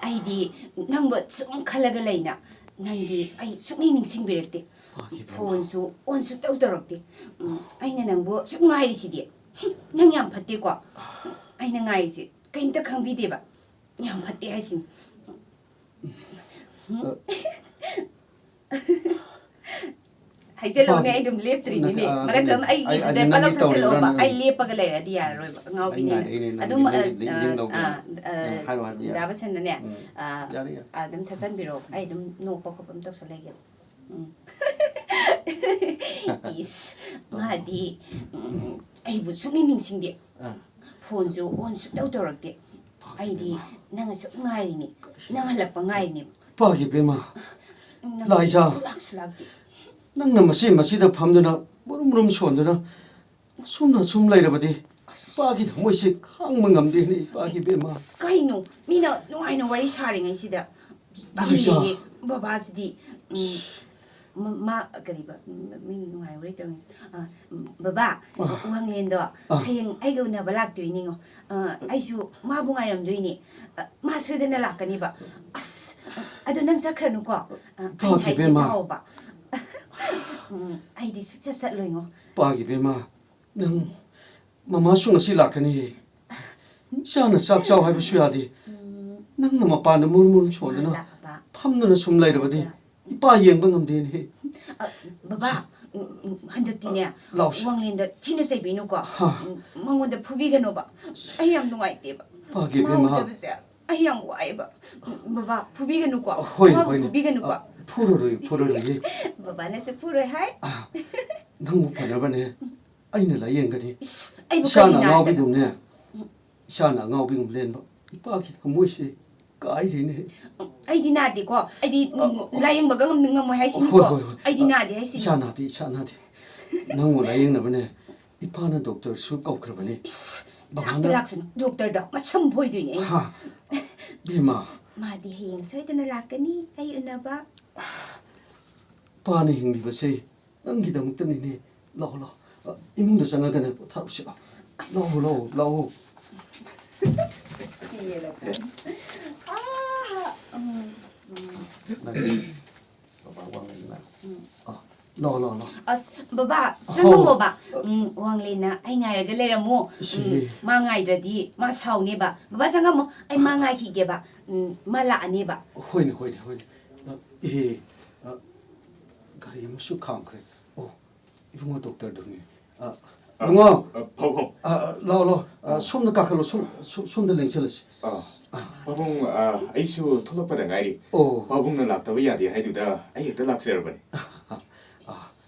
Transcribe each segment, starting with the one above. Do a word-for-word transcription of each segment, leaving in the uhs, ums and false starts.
ꯑꯩꯗꯤ ꯅꯪꯕꯨ ꯁꯨꯝ ꯈꯜꯂꯒ ꯂꯩꯅ, ꯅꯪꯗꯤ ꯑꯩ ꯁꯨꯡꯅꯤꯡ ꯅꯤꯡꯁꯤꯡꯕꯤꯔꯛꯇꯦ꯫ ꯐꯣꯟꯁꯨ ꯑꯣꯟꯁꯨ ꯇꯧ ꯇꯧꯔꯛꯇꯦ꯫ ꯎꯝ, ꯑꯩꯅ ꯅꯪꯕꯨ ꯁꯨꯝ ꯉꯥꯏꯔꯤꯁꯤꯗꯤ꯫ ꯅꯪ ꯌꯥꯝ ꯐꯠꯇꯦꯀꯣ꯫ ꯑꯩꯅ ꯉꯥꯏꯔꯤꯁꯦ ꯀꯩꯝꯇ ꯈꯪꯕꯤꯗꯦꯕ꯫ ꯌꯥꯝ ꯐꯠꯇꯦ ꯍꯥꯏꯁꯤꯅꯤ꯫ ꯍꯥꯏꯖꯜꯂꯨꯅꯦ, ꯑꯩ ꯑꯗꯨꯝ ꯂꯦꯞꯇ꯭ꯔꯤꯅꯤꯅꯦ꯫ ꯅꯠꯇꯦ, ꯑ, ꯃꯔꯛꯇ ꯑꯗꯨꯅꯦ, ꯑꯩ ꯑꯩ, ꯏꯗꯨꯗ ꯑꯗꯨ ꯅꯪꯒꯤ ꯄꯂꯧ ꯇꯧꯔꯤꯕ꯭ꯔꯥ ꯊꯥꯖꯜꯂꯛꯑꯣꯕ꯫ ꯅꯪ? ꯑꯩ ꯂꯦꯞꯄꯒ ꯂꯩꯔꯗꯤ ꯌꯥꯔꯔꯣꯏꯕ, ꯑꯉꯥꯎꯕꯤꯅꯤꯅ꯫ ꯑꯩ ꯉꯥꯏꯔꯛꯏꯅꯦ, ꯅꯪ ꯑꯗꯨꯝ, ꯅꯪꯒꯤ ꯑ, ꯂꯤꯡ, ꯂꯤꯡ ꯑ, ꯇꯧꯕ꯫ ꯑ, ꯎꯝ, ꯍꯥꯏꯔꯣ, ꯍꯥꯏꯔꯣ, ꯌꯥꯔꯦ꯫ ꯗꯥ ꯕꯁꯟꯅꯅꯦ, ꯎꯝ, ꯑ, ꯌꯥꯔꯦ, ꯌꯥꯔꯦ꯫ ꯑꯗꯨꯝ ꯊꯥꯖꯟꯕꯤꯔꯛꯑꯣ, ꯑꯩ ꯑꯗꯨꯝ ꯅꯣꯛꯄ ꯈꯣꯠꯄ ꯑꯗꯨꯝ ꯇꯧꯁꯜꯂꯒꯦꯕ꯫ ꯎꯝ꯫ ꯏꯁ, ꯃꯥꯗꯤ, ꯎꯝ, ꯑꯩꯕꯨ ꯁꯨꯡꯅꯤꯡ ꯅꯤꯡꯁꯤꯡꯗꯦ꯫ ꯑꯥ꯫ ꯐꯣꯟꯁꯨ ꯑꯣꯟ ꯁꯨꯡꯇꯧ ꯇꯧꯔꯛꯇꯦ꯫ ꯄꯥꯒꯤ ꯑꯩꯗꯤ ꯕꯦꯝꯃ꯫ ꯅꯪ ꯑꯁꯨꯛ ꯉꯥꯏꯔꯤꯅꯦ꯫ ꯀꯔꯤ? ꯅꯪ ꯍꯜꯂꯛꯄ ꯉꯥꯏꯔꯤꯅꯦ꯫ ꯄꯥꯒꯤ ꯕꯦꯝꯃ꯫ ꯅꯪ ꯂꯥꯏꯖꯥ꯫ ꯁꯨꯂꯥꯛ ꯁꯨꯂꯥꯛꯇꯦ꯫ ꯅꯪꯅ ꯃꯁꯤ ꯃꯁꯤꯗ ꯐꯝꯗꯨꯅ ꯃꯔꯨꯝ ꯃꯔꯨꯝ ꯁꯣꯟꯗꯨꯅ ꯑꯁꯨꯝꯅ ꯁꯨꯝ ꯂꯩꯔꯕꯗꯤ ꯏꯄꯥꯒꯤ ꯊꯃꯣꯏꯁꯦ ꯈꯥꯡꯕ ꯉꯝꯗꯦꯅꯦ, ꯏꯄꯥꯒꯤ ꯕꯦꯝꯃ꯫ ꯀꯩꯅꯣ? ꯃꯤꯅ ꯅꯨꯡꯉꯥꯏꯅ ꯋꯥꯔꯤ ꯁꯥꯔꯤꯉꯩꯁꯤꯗ ꯂꯥꯏꯖꯥ꯫ ꯏꯅꯦꯒꯤ ꯕꯕꯥꯁꯤꯗꯤ, ꯎꯝ, ꯃ-, ꯃꯥ, ꯀꯔꯤꯕ, ꯎꯝ, ꯃꯤꯅ ꯅꯨꯡꯉꯥꯏꯅ ꯋꯥꯔꯤ ꯇꯧꯔꯤꯉꯩꯁꯤꯗ, ꯑ, ꯎꯝ, ꯕꯕꯥ, ꯑ꯫ ꯋꯥꯡꯂꯦꯟꯗꯣ ꯑ꯫ ꯍꯌꯦꯡ ꯑꯩꯒ ꯎꯅꯕ ꯂꯥꯛꯇꯣꯏꯅꯤꯉꯣ꯫ ꯑ, ꯑꯩꯁꯨ ꯃꯥꯕꯨ ꯉꯥꯏꯔꯝꯗꯣꯏꯅꯦ꯫ ꯑ, ꯃꯥ ꯁꯣꯏꯗꯅ ꯂꯥꯛꯀꯅꯤꯕ꯫ ꯑꯁ, ꯑꯗꯣ ꯅꯪ ꯆꯠꯈ꯭ꯔꯅꯨꯀꯣ꯫ ꯑ, ꯑꯩꯅ ꯏꯄꯥꯒꯤ ꯍꯥꯏꯁꯦ ꯕꯦꯝꯃ꯫ ꯇꯥꯎꯕ꯫ ꯎꯝ, ꯑꯩꯗꯤ ꯁꯨꯡꯆꯠ ꯆꯠꯂꯣꯏꯉꯣ꯫ ꯏꯄꯥꯒꯤ ꯕꯦꯝꯃ꯫ ꯅꯪ ꯃꯃꯥꯁꯨ ꯉꯁꯤ ꯂꯥꯛꯀꯅꯤ꯫ ꯏꯆꯥꯅ ꯆꯥꯛ ꯆꯥꯎ ꯍꯥꯏꯕꯁꯨ ꯌꯥꯗꯦ꯫ ꯎꯝ꯫ ꯅꯪꯅ ꯃꯄꯥꯟꯗ ꯃꯨꯔꯨꯝ ꯃꯨꯔꯨꯝ ꯁꯣꯟꯗꯨꯅ ꯃꯥ ꯂꯥꯛꯄ꯫ ꯐꯝꯗꯨꯅ ꯁꯨꯝ ꯂꯩꯔꯕꯗꯤ ꯏꯄꯥ ꯌꯦꯡꯕ ꯉꯝꯗꯦꯅꯦ꯫ ꯑ, ꯕꯕꯥ, ꯎꯝ, ꯎꯝ, ꯍꯟꯗꯛꯇꯤꯅꯦ, ꯂꯥꯎꯁꯦ꯫ ꯋꯥꯡꯂꯦꯟꯗ ꯊꯤꯅ ꯆꯩꯕꯤꯅꯨꯀꯣ꯫ ꯍꯥ꯫ ꯎꯝ, ꯃꯉꯣꯟꯗ ꯐꯨꯕꯤꯒꯅꯣꯕ꯫ ꯑꯩ ꯌꯥꯝ ꯅꯨꯡꯉꯥꯏꯇꯦꯕ꯫ ꯏꯄꯥꯒꯤ ꯃꯥ ꯕꯦꯝꯃ꯫ ꯎꯗꯕꯁꯦ ꯑꯩ ꯌꯥꯝ ꯋꯥꯏꯑꯦꯕ꯫ ꯕꯕꯥ, ꯐꯨꯕꯤꯒꯅꯨꯀꯣ꯫ ꯍꯣꯏ, ꯃꯥꯕꯨ ꯍꯣꯏꯅꯦ꯫ ꯐꯨꯕꯤꯒꯅꯨꯀꯣ꯫ ꯑ, ꯐꯨꯔꯔꯣꯏ, ꯐꯨꯔꯔꯣꯏꯌꯦ꯫ ꯕꯕꯥꯅꯁꯨ ꯐꯨꯔꯣꯏ ꯍꯥꯏ꯫ ꯑ, ꯅꯪꯕꯨ ꯐꯅꯕꯅꯦ꯫ ꯑꯩꯅ ꯂꯥꯏꯌꯦꯡꯒꯅꯤ꯫ ꯏꯁ, ꯑꯩꯕꯨ ꯏꯁꯥꯅ ꯀꯔꯤ ꯅꯥꯗꯅ? ꯑꯉꯥꯎꯕꯤꯒꯨꯝꯅꯦ꯫ ꯏꯁꯥꯅ ꯑꯉꯥꯎꯕꯤꯒꯨꯝ ꯂꯦꯟꯕ꯫ ꯏꯄꯥꯒꯤ ꯊꯃꯣꯏꯁꯦ ꯀꯥꯏꯔꯦꯅꯦ꯫ ꯑꯩꯗꯤ ꯅꯥꯗꯦꯀꯣ꯫ ꯑꯩꯗꯤ, ꯎꯝ, ꯑ, ꯑ, ꯑ꯫ ꯂꯥꯏꯌꯦꯡꯕꯒ ꯉꯝ-, ꯉꯝꯃꯣꯏ ꯍꯥꯏꯁꯤꯅꯤꯀꯣ꯫ ꯍꯣꯏ, ꯍꯣꯏ, ꯍꯣꯏ꯫ ꯑꯩꯗꯤ ꯑ, ꯅꯥꯗꯦ ꯍꯥꯏꯁꯤꯅꯤ꯫ ꯏꯁꯥ ꯅꯥꯗꯦ, ꯏꯁꯥ ꯅꯥꯗꯦ꯫ ꯅꯪꯕꯨ ꯂꯥꯏꯌꯦꯡꯅꯕꯅꯦ ꯏꯄꯥꯅ ꯗꯣꯛꯇꯔꯁꯨ ꯀꯧꯈ꯭ꯔꯕꯅꯤ꯫ ꯏꯁ, ꯕꯕꯥꯅ ꯂꯥꯛꯇ ꯂꯥꯛꯁꯅꯨ꯫ ꯗꯣꯛꯇꯔꯗꯣ ꯃꯁꯝ ꯐꯣꯏꯗꯣꯏꯅꯦ ꯑꯩꯅ꯫ ꯍꯥ? ꯕꯦꯝꯃ꯫ ꯃꯥꯗꯤ ꯍꯌꯦꯡ ꯁꯣꯏꯗꯅ ꯂꯥꯛꯀꯅꯤ ꯑꯩ ꯎꯅꯕ꯫ ꯄꯥꯅ ꯍꯤꯡꯂꯤꯕꯁꯦ ꯅꯪꯒꯤꯗꯃꯛꯇꯅꯤꯅꯦ꯫ ꯂꯥꯛꯑꯣ, ꯂꯥꯛꯑꯣ꯫ ꯑ, ꯏꯃꯨꯡꯗ ꯆꯪꯉꯒꯅꯦ ꯄꯣꯊꯥꯔꯨꯁꯤ ꯂꯥꯛꯑꯣ꯫ ꯑꯁ꯫ ꯂꯥꯛꯑꯣ, ꯂꯥꯛꯑꯣ, ꯂꯥꯛꯑꯣ꯫ ꯄꯦꯜꯂꯕ꯫ ꯑꯥ, ꯎꯝ, ꯎꯝ꯫ ꯅꯪ ꯕꯕꯥ ꯋꯥꯡꯂꯦꯟꯅ꯫ ꯎꯝ꯫ ꯑ, ꯂꯥꯛꯑꯣ, ꯂꯥꯛꯑꯣ, ꯂꯥꯛꯑꯣ꯫ ꯑꯁ, ꯕꯕꯥ, ꯍꯣ꯫ ꯆꯪꯉꯝꯃꯣꯕ꯫ ꯎꯝ, ꯋꯥꯡꯂꯦꯟꯅ ꯑꯩ ꯉꯥꯏꯔꯒ ꯂꯩꯔꯝꯃꯣ꯫ ꯏꯁ, ꯎꯝ, ꯏꯍꯦ꯫ ꯃꯥ ꯉꯥꯏꯗ꯭ꯔꯗꯤ ꯃꯥ ꯁꯥꯎꯅꯦꯕ꯫ ꯕꯕꯥ, ꯆꯪꯉꯝꯃꯣ꯫ ꯑꯩ ꯃꯥ ꯉꯥꯏꯈꯤꯒꯦꯕ꯫ ꯎꯝ, ꯃꯥ ꯂꯥꯛꯑꯅꯦꯕ꯫ ꯍꯣꯏꯅꯦ, ꯍꯣꯏꯅꯦ, ꯍꯣꯏꯅꯦ꯫ ꯑ, ꯏꯍꯦ, ꯑ, ꯒꯥꯔꯤ ꯑꯃꯁꯨ ꯈꯥꯝꯈ꯭ꯔꯦ꯫ ꯑꯣ, ꯏꯕꯨꯡꯉꯣ ꯗꯣꯛꯇꯔꯗꯨꯅꯤ꯫ ꯑ, ꯑ, ꯏꯕꯨꯡꯉꯣ! ꯑ, ꯄꯥꯕꯨꯡ꯫ ꯑ, ꯑ, ꯂꯥꯛꯑꯣ, ꯂꯥꯛꯑꯣ꯫ ꯑ, ꯁꯣꯝꯗ ꯀꯥꯈꯠꯂꯣ, ꯁꯣꯝ-, ꯁꯣꯝ-, ꯁꯣꯝꯗ ꯂꯦꯡꯁꯜꯂꯁꯤ꯫ ꯑ, ꯑ꯫ ꯄꯥꯕꯨꯡ, ꯑ, ꯑꯩꯁꯨ ꯊꯣꯛꯂꯛꯄꯗ ꯉꯥꯏꯔꯤ꯫ ꯑꯣ꯫ ꯄꯥꯕꯨꯡꯅ ꯂꯥꯛꯇꯕ ꯌꯥꯗꯦ ꯍꯥꯏꯗꯨꯗ ꯑꯩ ꯍꯦꯛꯇ ꯂꯥꯛꯆꯔꯕꯅꯤ꯫ ꯑ, ꯑ,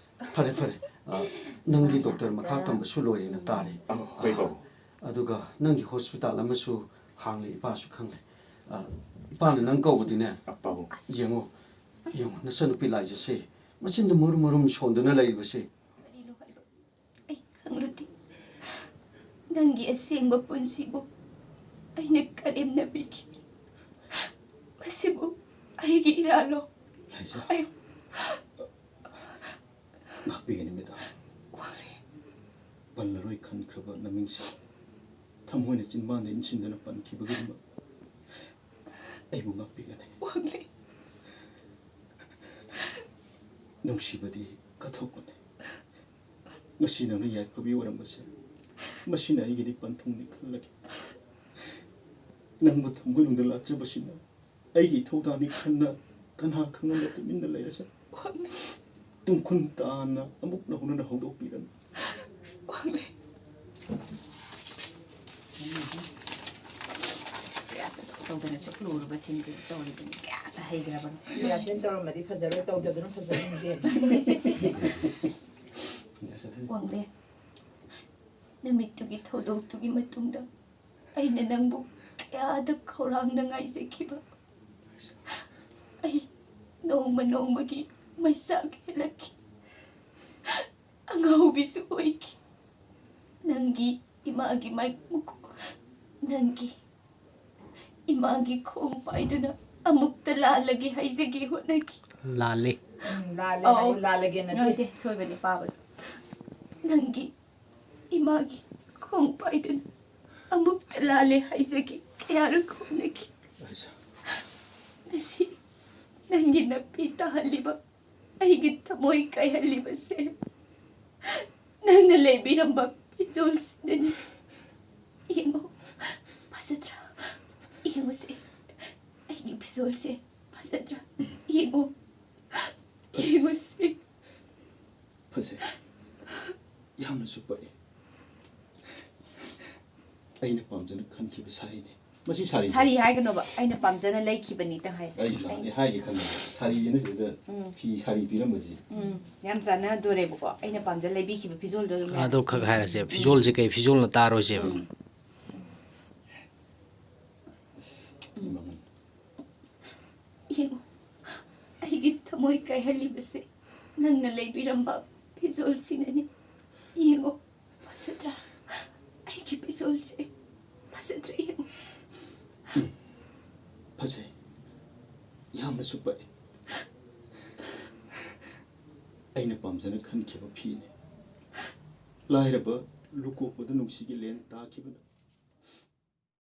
ꯐꯔꯦ, ꯐꯔꯦ꯫ ꯑ, ꯅꯪꯒꯤ ꯗꯣꯛꯇꯔ ꯃꯈꯥ ꯇꯝꯕꯁꯨ ꯂꯣꯏꯔꯦꯅ ꯇꯥꯔꯦ꯫ ꯑ, ꯍꯣꯏ, ꯑ, ꯄꯥꯕꯨꯡ꯫ ꯑꯗꯨꯒ ꯅꯪꯒꯤ ꯍꯣꯁꯄꯤꯇꯥꯜ ꯑꯃꯁꯨ ꯍꯥꯡꯂꯦ, ꯏꯄꯥꯁꯨ ꯈꯪꯂꯦ꯫ ꯑ, ꯏꯄꯥꯅ ꯅꯪ ꯀꯧꯕꯗꯤꯅꯦ, ꯑ, ꯄꯥꯕꯨꯡ꯫ ꯌꯦꯡꯉꯣ, ꯌꯦꯡꯉꯣ, ꯅꯆꯟꯅꯨꯄꯤ ꯂꯥꯏꯖꯁꯦ ꯃꯆꯤꯟꯗ ꯃꯔꯨꯝ ꯃꯔꯨꯝ ꯁꯣꯟꯗꯨꯅ ꯂꯩꯔꯤꯕꯁꯦ꯫ ꯀꯔꯤꯅꯣ ꯍꯥꯏꯕ? ꯑꯩ ꯈꯪꯂꯨꯗꯦ꯫ ꯅꯪꯒꯤ ꯑꯁꯦꯡꯕ ꯄꯨꯟꯁꯤꯕꯨ ꯑꯩꯅ ꯀꯔꯦꯝꯅꯕꯤꯈꯤ꯫ ꯃꯁꯤꯕꯨ ꯑꯩꯒꯤ ꯏꯔꯥꯜꯂꯣ? ꯂꯥꯏꯖꯥ꯫ ꯍꯥꯏꯌꯨ꯫ ꯉꯥꯛꯄꯤꯒꯅꯤ, ꯃꯦꯗꯥꯝ꯫ ꯋꯥꯡꯂꯦ꯫ ꯄꯜꯂꯔꯣꯏ ꯈꯟꯈ꯭ꯔꯕ ꯅꯃꯤꯡꯁꯤꯡ ꯊꯃꯣꯏꯅ ꯆꯤꯟꯕꯥꯟꯗ ꯏꯟꯁꯤꯟꯗꯨꯅ ꯄꯟꯈꯤꯕꯒꯤꯗꯃꯛ ꯑꯩꯕꯨ ꯉꯥꯛꯄꯤꯒꯅꯤ꯫ ꯋꯥꯡꯂꯦ꯫ ꯅꯨꯡꯁꯤꯕꯗꯤ ꯀꯠꯊꯣꯛꯄꯅꯤ꯫ ꯉꯁꯤ ꯅꯪꯅ ꯌꯥꯏꯐꯕꯤ ꯑꯣꯏꯔꯝꯕꯁꯦ, ꯃꯁꯤꯅ ꯑꯩꯒꯤꯗꯤ ꯄꯟꯊꯨꯡꯅꯤ ꯈꯜꯂꯒꯦ꯫ ꯅꯪꯕꯨ ꯊꯃꯣꯏꯅꯨꯡꯗ ꯂꯥꯠꯆꯕꯁꯤꯅ ꯑꯩꯒꯤ ꯏꯊꯧꯗꯥꯡꯅꯤ ꯈꯟꯅ ꯀꯅꯥ ꯈꯪꯅꯕ ꯇꯨꯃꯤꯟꯅ ꯂꯩꯔꯁꯦ꯫ ꯇꯨꯡꯈꯨꯟ ꯇꯥꯅ ꯑꯃꯨꯛ ꯅꯧꯅ ꯍꯧꯗꯣꯛꯄꯤꯔꯅꯨ꯫ ꯋꯥꯡꯂꯦ꯫ ꯀꯌꯥꯁꯨ ꯇꯧꯗꯅ ꯁꯨꯛ ꯂꯨꯔꯕ ꯁꯤꯟꯁꯦ ꯇꯧꯔꯤꯕꯅꯤ꯫ ꯀꯌꯥꯗ ꯍꯩꯈ꯭ꯔꯕꯅꯣ꯫ ꯔꯤꯍꯥꯔꯁꯦꯜ ꯇꯧꯔꯝꯃꯗꯤ ꯐꯖꯔꯣꯏ, ꯇꯧꯗꯕꯗꯨꯅ ꯐꯖꯔꯦ꯫ ꯋꯥꯡꯂꯦ, ꯅꯨꯃꯤꯠꯇꯨꯒꯤ ꯊꯧꯗꯣꯛꯇꯨꯒꯤ ꯃꯇꯨꯡꯗ ꯑꯩꯅ ꯅꯪꯕꯨ ꯀꯌꯥꯗ ꯈꯧꯔꯥꯡꯅ ꯉꯥꯏꯖꯈꯤꯕ꯫ ꯑꯩ ꯅꯣꯡꯃ ꯅꯣꯡꯃꯒꯤ ꯃꯩꯆꯥꯛ ꯍꯦꯜꯂꯛꯈꯤ꯫ ꯑꯉꯥꯎꯕꯤꯁꯨ ꯑꯣꯏꯈꯤ꯫ ꯅꯪꯒꯤ ꯏꯃꯥꯒꯤ ꯃꯥꯏ-, ꯅꯪꯒꯤ ꯏꯃꯥꯒꯤ ꯈꯣꯡ ꯄꯥꯏꯗꯨꯅ ꯑꯃꯨꯛꯇ ꯂꯥꯜꯂꯒꯦ ꯍꯥꯏꯖꯒꯦ ꯍꯣꯠꯅꯈꯤ꯫ ꯂꯥꯜꯂꯦ꯫ ꯎꯝ, ꯂꯥꯜꯂꯦ ꯑꯧ꯫ ꯍꯥꯏꯌꯨ, ꯂꯥꯜꯂꯒꯦ ꯅꯠꯇꯦ꯫ ꯅꯠꯇꯦ, ꯁꯣꯏꯕꯅꯤ ꯄꯥꯕꯗꯣ꯫ ꯅꯪꯒꯤ ꯏꯃꯥꯒꯤ ꯈꯣꯡ ꯄꯥꯏꯗꯨꯅ ꯑꯃꯨꯛꯇ ꯂꯥꯜꯂꯦ ꯍꯥꯏꯖꯒꯦ꯫ ꯀꯌꯥꯔꯛ ꯍꯣꯠꯅꯈꯤ꯫ ꯑꯩꯁꯦ ꯉꯁꯤ ꯅꯪꯒꯤ ꯅꯥꯄꯤ ꯇꯥꯍꯜꯂꯤꯕ, ꯑꯩꯒꯤ ꯊꯃꯣꯏ ꯀꯥꯏꯍꯜꯂꯤꯕꯁꯦ ꯅꯪꯅ ꯂꯩꯕꯤꯔꯝꯕ ꯐꯤꯖꯣꯜꯁꯤꯗꯅꯤ꯫ ꯌꯦꯡꯉꯣ, ꯐꯖꯗ꯭ꯔꯥ? ꯌꯦꯡꯉꯨꯁꯦ, ꯑꯩꯒꯤ ꯐꯤꯖꯣꯜꯁꯦ ꯐꯖꯗ꯭ꯔꯥ? ꯌꯦꯡꯉꯣ, ꯌꯦꯡꯉꯨꯁꯦ꯫ ꯐꯖꯩ꯫ ꯌꯥꯝꯅꯁꯨ ꯄꯛꯏ꯫ ꯑꯩꯅ ꯄꯥꯝꯖꯅ ꯈꯟꯈꯤꯕ ꯁꯥꯔꯤꯅꯤ꯫ ꯃꯁꯤ ꯁꯥꯔꯤ꯫ ꯁꯥꯔꯤ ꯍꯥꯏꯒꯅꯣꯕ, ꯑꯩꯅ ꯄꯥꯝꯖꯅ ꯂꯩꯈꯤꯕꯅꯤꯇ ꯍꯥꯏ꯫ ꯑꯩꯁꯨ ꯅꯍꯥꯟꯗꯩ ꯍꯥꯏꯒꯦ ꯈꯟꯕꯅꯦ꯫ ꯁꯥꯔꯤꯅ ꯁꯤꯗ ꯎꯝ꯫ ꯐꯤ ꯁꯥꯔꯤ ꯄꯤꯔꯝꯕꯁꯤ꯫ ꯎꯝ, ꯌꯥꯝ ꯆꯥꯟꯅꯗꯣꯔꯦꯕꯀꯣ꯫ ꯑꯩꯅ ꯄꯥꯝꯖꯅ ꯂꯩꯕꯤꯈꯤꯕ ꯐꯤꯖꯣꯜꯗꯣ ꯑꯗꯨꯝ ꯌꯥꯏ꯫ ꯑꯗꯣ ꯈꯛ ꯍꯥꯏꯔꯁꯦ, ꯐꯤꯖꯣꯜꯁꯦ ꯀꯩ ꯐꯤꯖꯣꯜꯅꯣ ꯇꯥꯔꯣꯏꯁꯦꯕ꯫ ꯎꯝ꯫ ꯑꯁ, ꯏꯃꯥ꯫ ꯌꯦꯡꯉꯣ, ꯑꯩꯒꯤ ꯊꯃꯣꯏ ꯀꯥꯏꯍꯜꯂꯤꯕꯁꯦ ꯅꯪꯅ ꯂꯩꯕꯤꯔꯝꯕ ꯐꯤꯖꯣꯜꯁꯤꯅꯅꯤ꯫ ꯌꯦꯡꯉꯣ, ꯐꯖꯗ꯭ꯔꯥ? ꯑꯩꯒꯤ ꯐꯤꯖꯣꯜꯁꯦ ꯐꯖꯗ꯭ꯔꯥ? ꯌꯦꯡꯉꯣ꯫ ꯎꯝ, ꯐꯖꯩ꯫ ꯌꯥꯝꯅꯁꯨ ꯄꯛꯏ꯫ ꯑꯩꯅ ꯄꯥꯝꯖꯅ ꯈꯟꯈꯤꯕ ꯐꯤꯅꯤ꯫ ꯂꯥꯏꯔꯕ ꯂꯨꯀꯣꯛꯄꯗ ꯅꯨꯡꯁꯤꯒꯤ ꯂꯦꯟ ꯇꯥꯈꯤꯕꯅ